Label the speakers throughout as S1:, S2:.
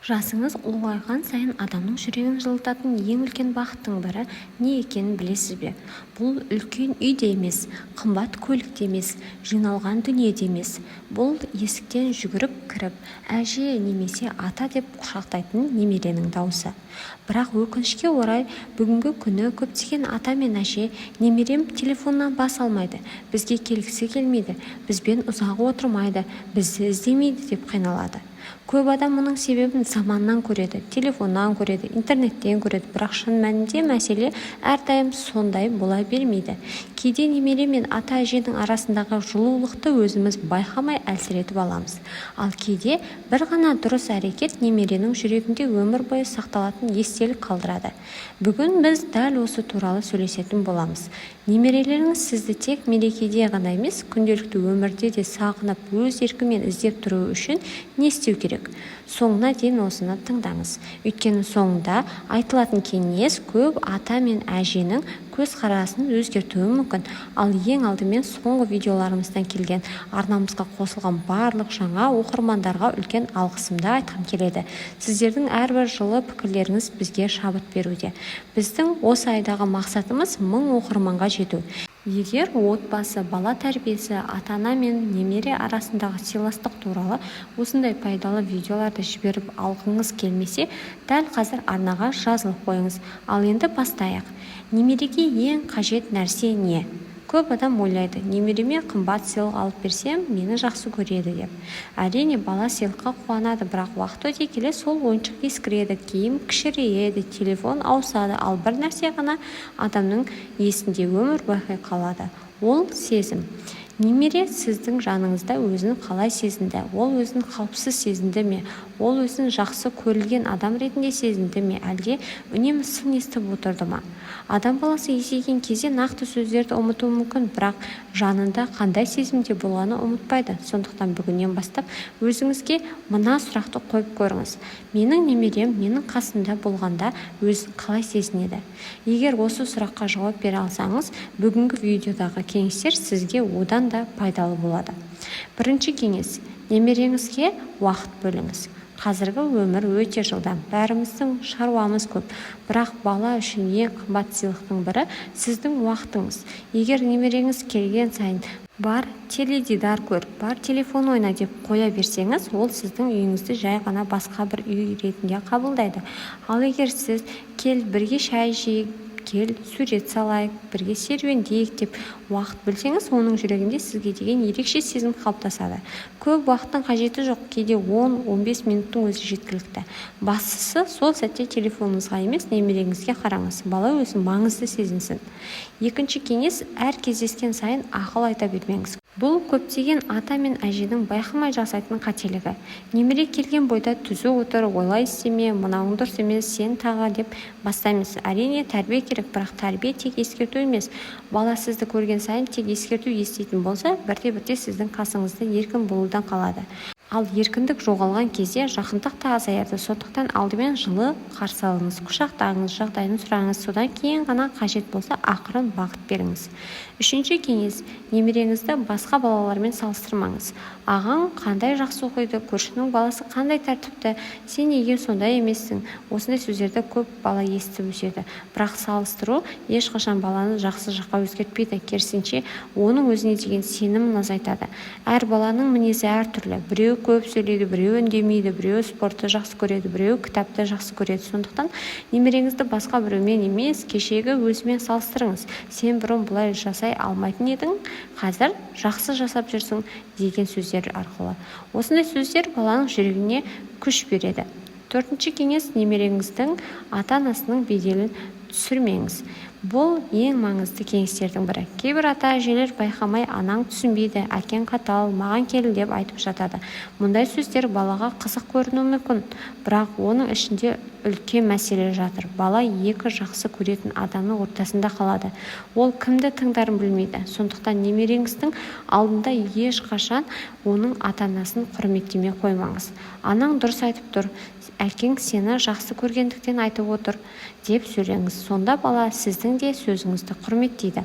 S1: Жасыңыз ұлғайған сайын адамның жүрегін жылытатын ең үлкен бақыттың бірі не екенін білесіз бе? Бұл үлкен үй де емес, қымбат көлік те емес, жиналған дүние де емес. Бұл есіктен жүгіріп кіріп, «Әже» немесе «Ата» деп құшақтайтын немеренің даусы. Бірақ өкінішке орай, бүгінгі күні көптеген ата мен әже «Немерем телефоннан бас алмайды, бізге келгісі келмейді, бізбен ұзақ отырмайды, бізді іздемейді» деп қиналады. Көп адам мұның себебін заманнан көреді, телефоннан көреді, интернеттен көреді. Бірақ шын мәнінде мәселе әрдайым сондай бола бермейді. Кейде немере мен ата-әженің арасындағы жылулықты өзіміз байқамай әлсіретіп аламыз. Ал кейде бір ғана дұрыс әрекет немеренің жүрегінде өмір бойы сақталатын естелік қалдырады. Бүгін біз дәл осы туралы сөйлесетін боламыз. Немерелеріңіз сізді тек мерекеде ғана емес, күнделікті өмірде де сағынып, өз еркімен іздеп тұруы үшін не істеу керек? Соңына дейін осыны тыңдаңыз, өйткені соңында айтылатын кеңес көп ата мен әженің көзқарасын өзгертуі мүмкін. Ал ең алдымен соңғы видеоларымыздан келген, арнамызға қосылған барлық жаңа оқырмандарға үлкен алғысымды айтқым келеді. Сіздердің әрбір жылы пікірлеріңіз бізге шабыт беруде. Біздің осы айдағы мақсатымыз – 1000 оқырманға жету. Егер отбасы, бала тәрбиесі, ата-ана мен немере арасындағы сыйластық туралы осындай пайдалы видеоларды жіберіп алғыңыз келмесе, дәл қазір арнаға жазылып қойыңыз. Ал енді бастайық. Немереге ең қажет нәрсе не? Көп адам ойлайды, немереме қымбат сыйлық алып берсем, мені жақсы көреді деп. Әрине, бала сыйлыққа қуанады, бірақ уақыт өте келе сол ойыншық ескіреді, киім кішірейеді, телефон ауысады. Ал бір нәрсе ғана адамның есінде өмір бақи қалады. Ол – сезім. Немере сіздің жаныңызда өзін қалай сезінді? Ол өзін қауіпсіз сезінді ме? Ол өзін жақсы көрілген адам ретінде сезінді ме, әлде үнемі сын естіп отырды ма? Адам баласы есейген кезде нақты сөздерді ұмытуы мүмкін, бірақ жанында қандай сезімде болғанын ұмытпайды. Сондықтан бүгіннен бастап өзіңізге мына сұрақты қойып көріңіз: «Менің немерем менің қасымда болғанда өзін қалай сезінеді?» Егер осы сұраққа жауап бере алсаңыз, бүгінгі видеодағы кеңестер сізге одан да пайдалы болады. Бірінші кеңес: немереңізге уақыт бөліңіз. Қазіргі өмір өте жылдам, бәріміздің шаруамыз көп, бірақ бала үшін ең қымбат сыйлықтың бірі – сіздің уақытыңыз. Егер немереңіз келген сайын «Бар, теледидар көр, бар, телефон ойна» деп қоя берсеңіз, ол сіздің үйіңізді жай ғана басқа бір үй ретінде қабылдайды. Ал егер сіз «Кел, бірге шай ішейік, кел, сурет салайық, бірге серуендейік» деп уақыт бөлсеңіз, оның жүрегінде сізге деген ерекше сезім қалыптасады. Көп уақыттың қажеті жоқ, кейде 10-15 минуттың өзі жеткілікті. Бастысы, сол сәтте телефоныңызға емес, немереңізге қараңыз. Бала өзін маңызды сезінсін. Екінші кеңес: әр кездескен сайын ақыл айта бермеңіз. Бұл көптеген ата мен әженің байқамай жасайтын қателігі. Немере келген бойда «Түзу отыр, олай істеме, мынауың дұрыс емес, сен тағы» деп бастаймыз. Әрине, тәрбие керек, бірақ тәрбие тек ескерту емес. Бала сізді көрген сайын тек ескерту еститін болса, бірте-бірте сіздің қасыңызда еркін болудан қалады. Ал еркіндік жоғалған кезде жақындық та азаяды. Сондықтан алдымен жылы қарсы алыңыз, құшақтаңыз, жағдайын сұраңыз. Содан кейін ғана қажет болса, ақырын бағыт беріңіз. Үшінші кеңес: немереңізді басқа балалармен салыстырмаңыз. «Ағаң қандай жақсы оқиды», «Көршінің баласы қандай тәртіпті, сен неге сондай емессің?» Осындай сөздерді көп бала естіп өседі. Бірақ салыстыру ешқашан баланы жақсы жаққа өзгертпейді, керісінше, оның өзіне деген сенімін азайтады. Әр баланың мінезі әртүрлі: біреуі көп сөйлейді, біреуі үндемейді, біреуі спортты жақсы көреді, біреуі кітапты жақсы көреді. Сондықтан немереңізді басқа біреумен емес, кешегі өзімен салыстырыңыз. «Сен бұрын бұлай жасай алмайтын едің, қазір жақсы жасап жүрсің» деген сөздер арқылы. Осындай сөздер баланың жүрегіне күш береді. Төртінші кеңес: немереңіздің ата-анасының беделін түсірмеңіз. Бұл ең маңызды кеңестердің бірі. Кейбір ата-әжелер байқамай «Анаң түсінбейді», «Әкең қатал», «Маған кел» деп айтып жатады. Мұндай сөздер балаға қызық көрінуі мүмкін, бірақ оның ішінде үлкен мәселе жатыр. Бала екі жақсы көретін адамның ортасында қалады, ол кімді тыңдарын білмейді. Сондықтан немереңіздің алдында ешқашан оның ата-анасын құрметтемей қоймаңыз. «Анаң дұрыс айтып тұр, әкең сені жақсы көргендіктен айтып отыр» деп сөйлеңіз. Сонда бала сіздің де сөзіңізді құрметтейді.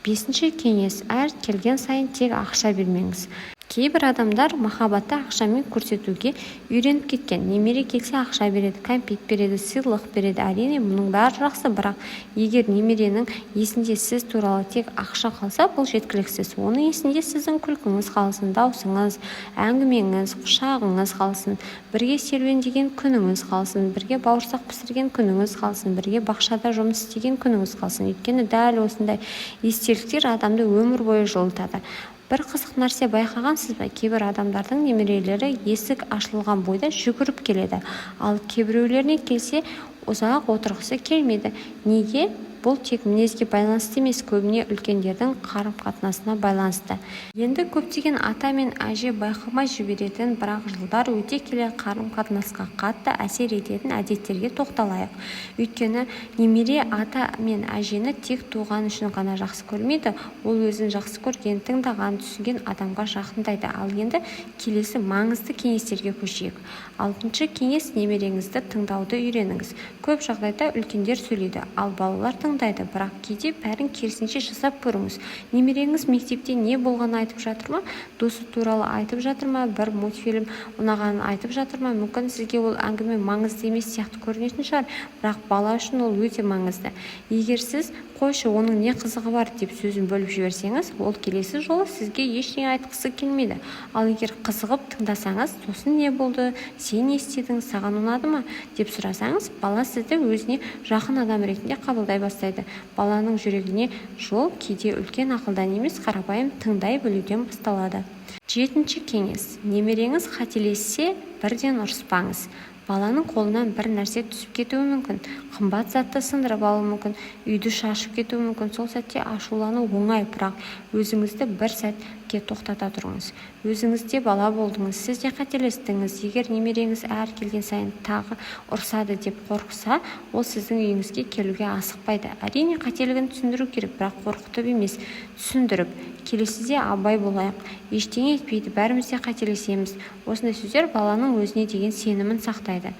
S1: Бесінші кеңес: әр келген сайын тек ақша бермеңіз. Кейбір адамдар махаббатты ақшамен көрсетуге үйреніп кеткен. Немере келсе, ақша береді, кәмпит береді, сыйлық береді. Әрине, мұның бәрі жақсы, бірақ егер немеренің есінде сіз туралы тек ақша қалса, бұл жеткіліксіз. Оның есінде сіздің күлкіңіз қалсын, даусыңыз, әңгімеңіз, құшағыңыз қалсын, бірге серуендеген күніңіз қалсын, бірге бауырсақ пісірген күніңіз қалсын, бірге бақшада жұмыс істеген күніңіз қалсын. Өйткені дәл осындай естеліктер адамды өмір бойы жылытады. Бір қызық нәрсе байқағансыз ба? Кейбір адамдардың немерелері есік ашылған бойда жүгіріп келеді, ал кейбіреулеріне келсе, ұзақ отырғысы келмейді. Неге? Бұл тек мінезге байланысты емес, көбіне үлкендердің қарым-қатынасына байланысты. Енді көптеген ата мен әже байқамай жіберетін, бірақ жылдар өте келе қарым-қатынасқа қатты әсер ететін әдеттерге тоқталайық. Өйткені немере ата мен әжені тек туғаны үшін ғана жақсы көрмейді, ол өзін жақсы көрген, тыңдаған, түсінген адамға жақындайды. Ал енді келесі маңызды кеңестерге көшейік. Алтыншы кеңес: немереңізді тыңдауды үйреніңіз. Көп жағдайда үлкендер сөйлейді, ал балалар тыңдайды. Бірақ кейде бәрін керісінше жасап көріңіз. Немереңіз мектепте не болғанын айтып жатыр ма, досы туралы айтып жатыр ма, бір мультфильм ұнағанын айтып жатыр ма? Мүмкін, сізге ол әңгіме маңызды емес сияқты көрінетін шығар, бірақ бала үшін ол өте маңызды. Егер сіз «Қойшы, оның не қызығы бар?» деп сөзін бөліп жіберсеңіз, ол келесі жолы сізге ештеңе айтқысы келмейді. Ал егер қызығып тыңдасаңыз, «Сосын не болды, сен не істедің, саған ұнады ма?» деп сұрасаңыз, бала сізді өзіне жақын адам ретінде қабылдай бастайды. Баланың жүрегіне жол кейде үлкен ақылдан емес, қарапайым тыңдай білуден басталады. Жетінші кеңес: немереңіз қателессе, бірден ұрыспаңыз. Баланың қолынан бір нәрсе түсіп кетуі мүмкін, қымбат затты сындырып алуы мүмкін, үйді шашып кетуі мүмкін. Сол сәтте ашулану оңай, бірақ өзіңізді бір сәтке тоқтата тұрыңыз. Өзіңіз де бала болдыңыз, сіз де қателестіңіз. Егер немереңіз әр келген сайын тағы ұрсады деп қорықса, ол сіздің үйіңізге келуге асықпайды. Әрине, қателігін түсіндіру керек, бірақ қорқытып емес, түсіндіріп. «Келесіде абай болайық, ештеңе етпейді, бәріміз де қателесеміз». Осындай сөздер баланың өзіне деген сенімін сақтайды.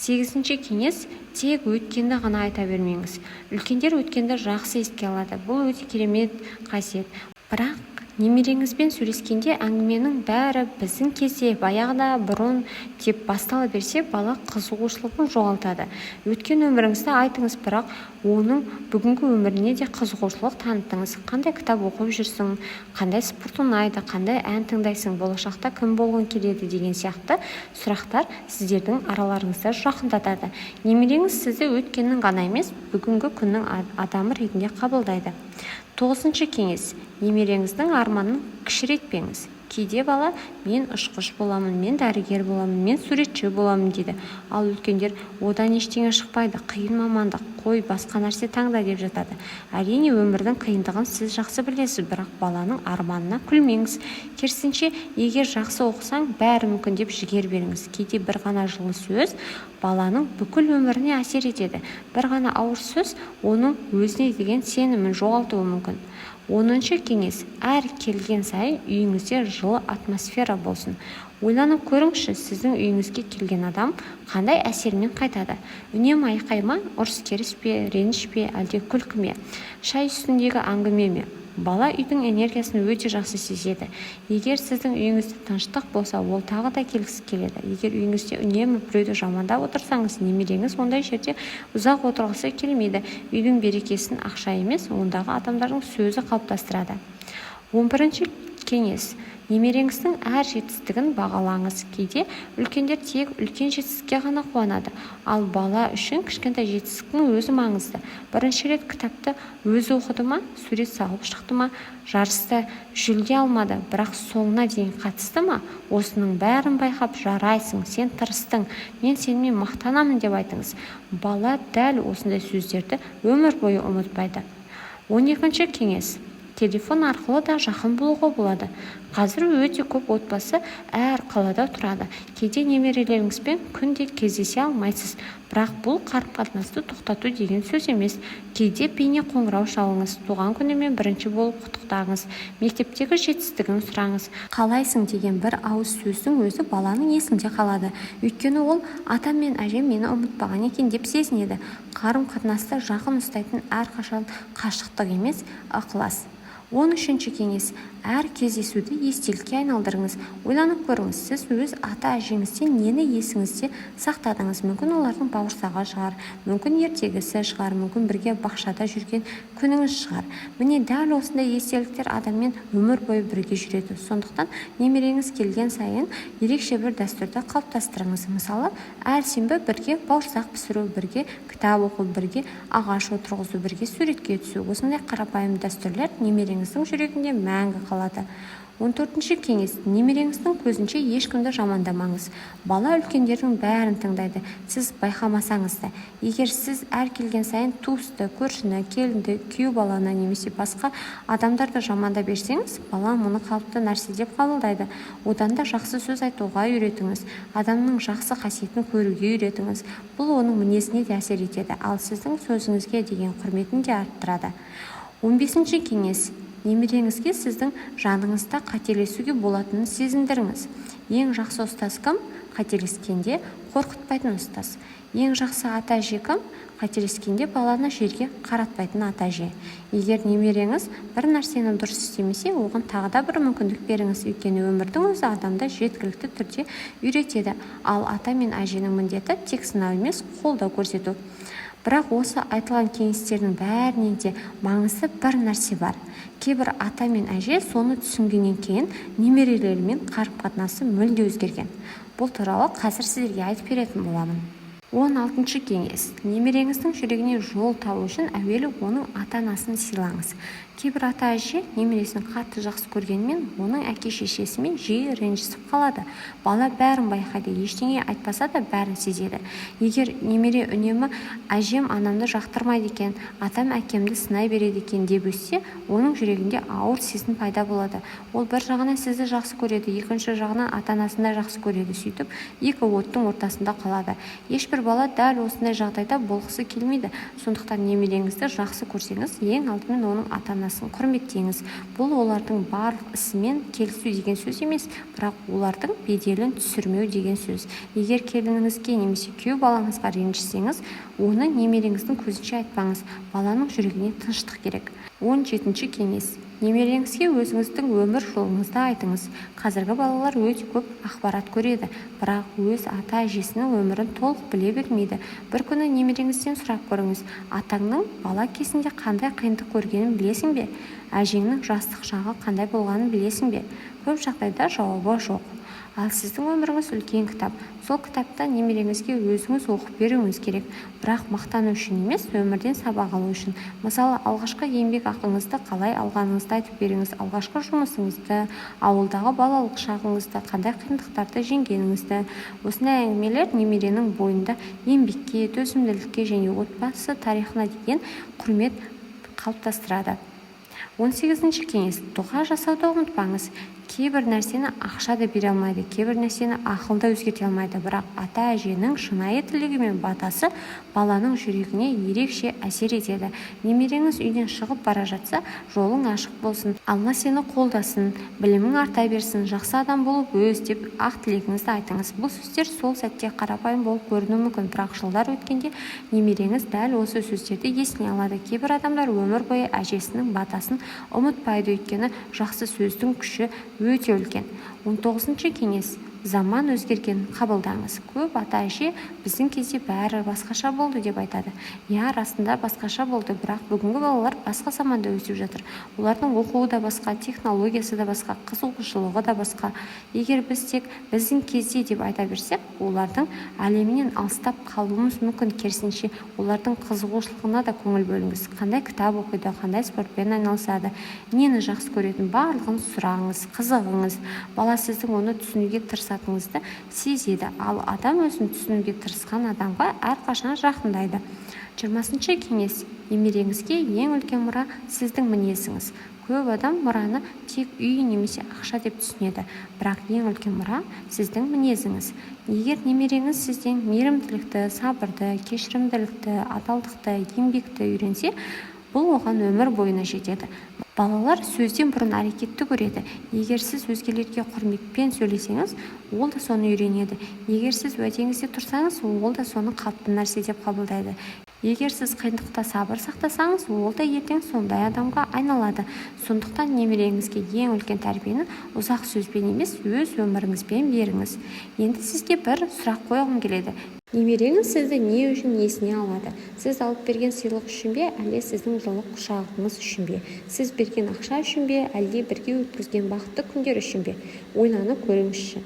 S1: Сегізінші кеңес: тек өткенді ғана айта бермеңіз. Үлкендер өткенді жақсы еске алады, бұл өте керемет қасиет. Бірақ немереңізбен сөйлескенде әңгіменің бәрі «біздің кезде», «баяғыда», «бұрын» деп бастала берсе, бала қызығушылығын жоғалтады. Өткен өміріңізді айтыңыз, бірақ оның бүгінгі өміріне де қызығушылық танытыңыз. Қандай кітап оқып жүрсің, қандай спорт ұнайды, қандай ән тыңдайсың, болашақта кім болғың келеді деген сияқты сұрақтар сіздердің араларыңызды жақындатады. Немереңіз сізді өткеннің ғана емес, бүгінгі күннің адамы ретінде қабылдайды. Тоғызыншы кеңес: немереңіздің арманын кішірейтпеңіз. Кейде бала «Мен ұшқыш боламын», «Мен дәрігер боламын», «Мен суретші боламын» дейді. Ал үлкендер «Одан ештеңе шықпайды, қиын мамандық, қой, басқа нәрсе таңда» деп жатады. Әрине, өмірдің қиындығын сіз жақсы білесіз, бірақ баланың арманына күлмеңіз. Керісінше, «Егер жақсы оқысаң, бәрі мүмкін» деп жігер беріңіз. Кейде бір ғана жылы сөз баланың бүкіл өміріне әсер етеді, бір ғана ауыр сөз оның өзіне деген сенімін жоғалтуы мүмкін. 10-шы кеңес: әр келген сайын үйіңізде жылы атмосфера болсын. Ойланып көріңізші, сіздің үйіңізге келген адам қандай әсермен қайтады? Үнемі айқай ма, ұрыс-керіс пе, реніш пе, әлде күлкі ме, шай үстіндегі әңгіме ме? Бала үйдің энергиясын өте жақсы сезеді. Егер сіздің үйіңізде тыныштық болса, ол тағы да келгісі келеді. Егер үйіңізде үнемі біреуді жамандап отырсаңыз, немереңіз ондай жерде ұзақ отырғысы келмейді. Үйдің берекесін ақша емес, ондағы адамдардың сөзі қалыптастырады. 11-ші кеңес: немереңіздің әр жетістігін бағалаңыз. Кейде үлкендер тек үлкен жетістікке ғана қуанады, ал бала үшін кішкентай жетістіктің өзі маңызды. Бірінші рет кітапты өзі оқыды ма, сурет салып шықты ма, жарыста жүлде алмады, бірақ соңына дейін қатысты ма? Осының бәрін байқап, «Жарайсың, сен тырыстың, мен сенімен мақтанамын» деп айтыңыз. Бала дәл осындай сөздерді өмір бойы ұмытпайды. 12-ші кеңес: телефон арқылы да жақын болуға болады. Қазір өте көп отбасы әр қалада тұрады. Кейде немерелеріңізбен күнде кездесе алмайсыз, бірақ бұл қарым-қатынасты тоқтату деген сөз емес. Кейде бейне қоңырау шалыңыз, туған күнімен бірінші болып құттықтаңыз, мектептегі жетістігін сұраңыз. «Қалайсың?» деген бір ауыз сөздің өзі баланың есінде қалады, өйткені ол «Атам мен әжем мені ұмытпаған екен» деп сезінеді. Қарым-қатынасты жақын ұстайтын әрқашан қашықтық емес, ықылас. 13-ші кеңес: әр кездесуді естелікке айналдырыңыз. Ойланып көріңіз, сіз өз ата-әжеңізден нені есіңізде сақтадыңыз? Мүмкін, олардың бауырсағы шығар, мүмкін, ертегісі шығар, мүмкін, бірге бақшада жүрген күніңіз шығар. Міне, дәл осындай естеліктер адаммен өмір бойы бірге жүреді. Сондықтан немереңіз келген сайын ерекше бір дәстүрді қалыптастырыңыз. Мысалы, әр сенбі бірге бауырсақ пісіру, бірге кітап оқу, бірге ағаш отырғызу, бірге суретке түсу. Осындай қарапайым дәстүрлер немереңіздің жүрегінде мәңгі қалады. 14-ші кеңес: немереңіздің көзінше ешкімді жамандамаңыз. Бала үлкендердің бәрін тыңдайды, сіз байқамасаңыз да. Егер сіз әр келген сайын туысты, көршіні, келінді, күйеу баланы немесе басқа адамдарды жамандай берсеңіз, бала мұны қалыпты нәрсе деп қабылдайды. Одан да жақсы сөз айтуға үйретіңіз, адамның жақсы қасиетін көруге үйретіңіз. Бұл оның мінезіне де әсер етеді, ал сіздің сөзіңізге деген құрметін де арттырады. 15-ші кеңес: немереңізге сіздің жаныңызда қателесуге болатынын сезіндіріңіз. Ең жақсы ұстаз кім? Қателескенде қорқытпайтын ұстаз. Ең жақсы ата-әже кім? Қателескенде баланы жерге қаратпайтын ата-әже. Егер немереңіз бір нәрсені дұрыс істемесе, оған тағы да бір мүмкіндік беріңіз. Өйткені өмірдің өзі адамды жеткілікті түрде үйретеді, ал ата мен әженің міндеті тек сынау емес, қолдау көрсету. Бірақ осы айтылған кеңестердің бәрінен де маңызды бір нәрсе бар. Кейбір ата мен әже соны түсінгеннен кейін немерелерімен қарым-қатынасы мүлде өзгерген. Бұл туралы қазір сіздерге айтып беретін боламын. 16-шы кеңес: немереңіздің жүрегіне жол табу үшін әуелі оның ата-анасын сыйлаңыз. Кейбір ата-әже немересін қатты жақсы көргенімен, оның әке-шешесімен жиі ренжісіп қалады. Бала бәрін байқайды, ештеңе айтпаса да, бәрін сезеді. Егер немере үнемі «әжем анамды жақтырмайды екен, атам әкемді сынай береді екен» деп өссе, оның жүрегінде ауыр сезім пайда болады. Ол бір жағынан сізді жақсы көреді, екінші жағынан ата-анасын да жақсы көреді. Сөйтіп, екі оттың ортасында қалады. Ешбір бала дәл осындай жағдайда болғысы келмейді. Сондықтан немереңізді жақсы көрсеңіз, ең алдымен оның ата-анасын құрметтеңіз. Бұл олардың барлық ісімен келісу деген сөз емес, бірақ олардың беделін түсірмеу деген сөз. Егер келініңізге немесе күйеу балаңызға ренжісеңіз, оны немереңіздің көзінше айтпаңыз. Баланың жүрегіне тыныштық керек. 17-ші кеңес: немереңізге өзіңіздің өмір жолыңызды айтыңыз. Қазіргі балалар өте көп ақпарат көреді, бірақ өз ата-әжесінің өмірін толық біле бермейді. Бір күні немереңізден сұрап көріңіз: «Атаңның бала кезінде қандай қиындық көргенін білесің бе? Әжеңнің жастық шағы қандай болғанын білесің бе?» Көп жағдайда жауабы жоқ. Ал сіздің өміріңіз үлкен кітап. Сол кітапты немереңізге өзіңіз оқып беруіңіз керек. Бірақ мақтану үшін емес, өмірден сабақ алу үшін. Мысалы, алғашқы еңбек ақыңызды қалай алғаныңызды айтып беріңіз, алғашқы жұмысыңызды, ауылдағы балалық шағыңызды, қандай қиындықтарды жеңгеніңізді. Осындай әңгімелер немеренің бойында еңбекке, төзімділікке және отбасы тарихына деген құрмет қалыптастырады. 18-ші кеңес: дұға жасауды ұмытпаңыз. Кейбір нәрсені ақша да бере алмайды, кейбір нәрсені ақыл да өзгерте алмайды, бірақ ата-әженің шынайы тілегі мен батасы баланың жүрегіне ерекше әсер етеді. Немереңіз үйден шығып бара жатса, «Жолың ашық болсын, Алла сені қолдасын, білімің арта берсін, жақсы адам болып өс» деп ақ тілегіңізді айтыңыз. Бұл сөздер сол сәтте қарапайым болып көрінуі мүмкін, бірақ жылдар өткенде немереңіз дәл осы сөздерді есіне алады. Кейбір адамдар өмір бойы әжесінің батасын ұмытпайды, өйткені жақсы сөздің күші өте үлкен. 19-шы кеңес: заман өзгергенін қабылдаңыз. Көп ата-әже «біздің кезде бәрі басқаша болды» деп айтады. Иә, расында басқаша болды, бірақ бүгінгі балалар басқа заманда өсіп жатыр. Олардың оқуы да басқа, технологиясы да басқа, қызығушылығы да басқа. Егер біз тек «біздің кезде» деп айта берсек, олардың әлемінен алыстап қалуымыз мүмкін. Керісінше, олардың қызығушылығына да көңіл бөліңіз. Қандай кітап оқиды, қандай спортпен айналысады, нені жақсы көретінін, барлығын сұраңыз, қызығыңыз. Бала сіздің оны түсінуге тырысатыныңызды сезеді, ал адам өзін түсінуге тырысқан адамға әрқашан жақындайды. 20-шы кеңес: немереңізге ең үлкен мұра – сіздің мінезіңіз. Көп адам мұраны тек үй немесе ақша деп түсінеді, бірақ ең үлкен мұра – сіздің мінезіңіз. Егер немереңіз сізден мейірімділікті, сабырды, кешірімділікті, адалдықты, еңбекті үйренсе, бұл оған өмір бойына жетеді. Балалар сөзден бұрын әрекетті көреді. Егер сіз өзгелерге құрметпен сөйлесеңіз, ол да соны үйренеді. Егер сіз уәдеңізде тұрсаңыз, ол да соны қалыпты нәрсе деп қабылдайды. Егер сіз қиындықта сабыр сақтасаңыз, ол да ертең сондай адамға айналады. Сондықтан немереңізге ең үлкен тәрбиені ұзақ сөзбен емес, өз өміріңізбен беріңіз. Енді сізге бір сұрақ қойғым келеді. Немереңіз сізді не үшін есіне алады? Сіз алып берген сыйлық үшін бе, әлде сіздің жылы құшағыңыз үшін бе? Сіз берген ақша үшін бе, әлде бірге өткізген бақытты күндер үшін бе? Ойланып көріңізші.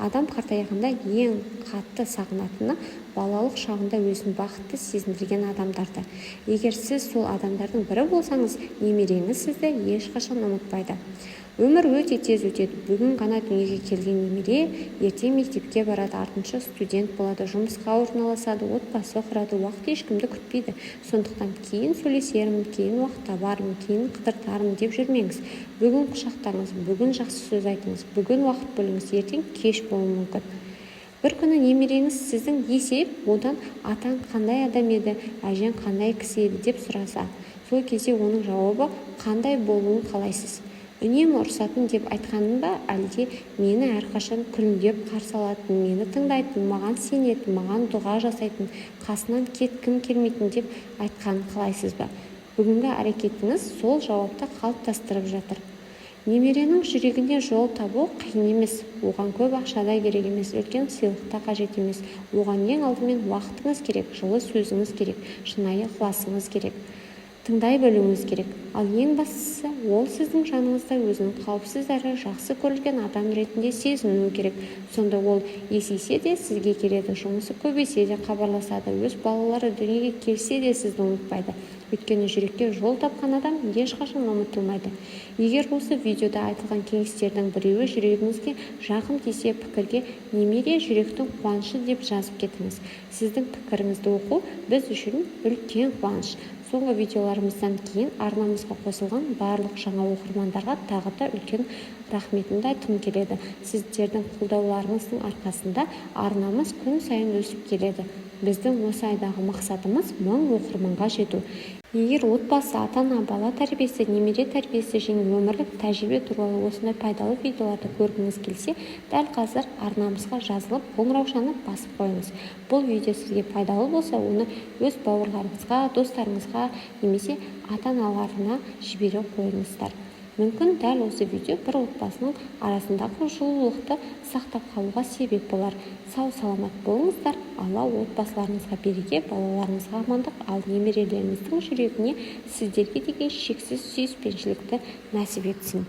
S1: Адам қартайғанда ең қатты сағынатыны балалық шағында өзін бақытты сезіндірген адамдарды. Егер сіз сол адамдардың бірі болсаңыз, немереңіз сізді ешқашан ұмытпайды. Өмір өте тез өтеді. Бүгін ғана дүниеге келген немере ертең мектепке барады, артынша студент болады, жұмысқа орналасады, отбасы құрады. Уақыт ешкімді күтпейді. Сондықтан кейін сөйлесермін, кейін уақыт табармын, кейін қыдыртармын деп жүрмеңіз. Бүгін құшақтаңыз, бүгін жақсы сөз айтыңыз, бүгін уақыт бөліңіз, ертең кеш болуы мүмкін. Бір күні немереңіз сіздің есейіп, одан атаң қандай адам еді, әжең қандай кісі еді деп сұраса, сол кезде оның жауабы қандай болуын қалайсыз? Үнемі ұрсатын деп айтқанын ба, әлде мені әрқашан күлімдеп қарсы алатын, мені тыңдайтын, маған сенетін, маған дұға жасайтын, қасынан кеткім келмейтін деп айтқанын қалайсыз ба? Бүгінгі әрекетіңіз сол жауапты қалыптастырып жатыр. Немеренің жүрегіне жол табу қиын емес. Оған көп ақша да керек емес, үлкен сыйлық та қажет емес. Оған ең алдымен уақытыңыз керек, жылы сөзіңіз керек, шынайы ықыласыңыз керек, тыңдай білуіңіз керек. Ал ең бастысы, ол сіздің жаныңызда өзін қауіпсіз әрі жақсы көрілген адам ретінде сезінуі керек. Сонда ол есейсе де сізге келеді, жұмысы көбейсе де хабарласады, өз балалары дүниеге келсе де сізді ұмытпайды. Өйткені жүрекке жол тапқан адам ешқашан ұмытылмайды. Егер осы видеода айтылған кеңестердің біреуі жүрегіңізге жақын тисе, пікірге «Немере – жүректің қуанышы» деп жазып кетіңіз. Сіздің пікіріңізді оқу біз үшін үлкен қуаныш. Соңғы видеоларымыздан кейін арнамызға қосылған барлық жаңа оқырмандарға тағы да үлкен рахметімді айтқым келеді. Сіздердің қолдауларыңыздың арқасында арнамыз күн сайын өсіп келеді. Біздің осы айдағы мақсатымыз – 1000 оқырманға жету. Егер отбасы, ата-ана, бала тәрбиесі, немере тәрбиесі және өмірлік тәжірибе туралы осындай пайдалы видеоларды көргіңіз келсе, дәл қазір арнамызға жазылып, қоңыраушаны басып қойыңыз. Бұл видео сізге пайдалы болса, оны өз бауырларыңызға, достарыңызға немесе ата-аналарына жібере қойыңыздар. Мүмкін, дәл осы видео бір отбасының арасындағы жылулықты сақтап қалуға себеп болар. Сау-саламат болыңыздар. Алла отбасыларыңызға береке, балаларыңызға амандық, ал немерелеріңіздің жүрегіне сіздерге деген шексіз сүйіспеншілікті нәсіп етсін.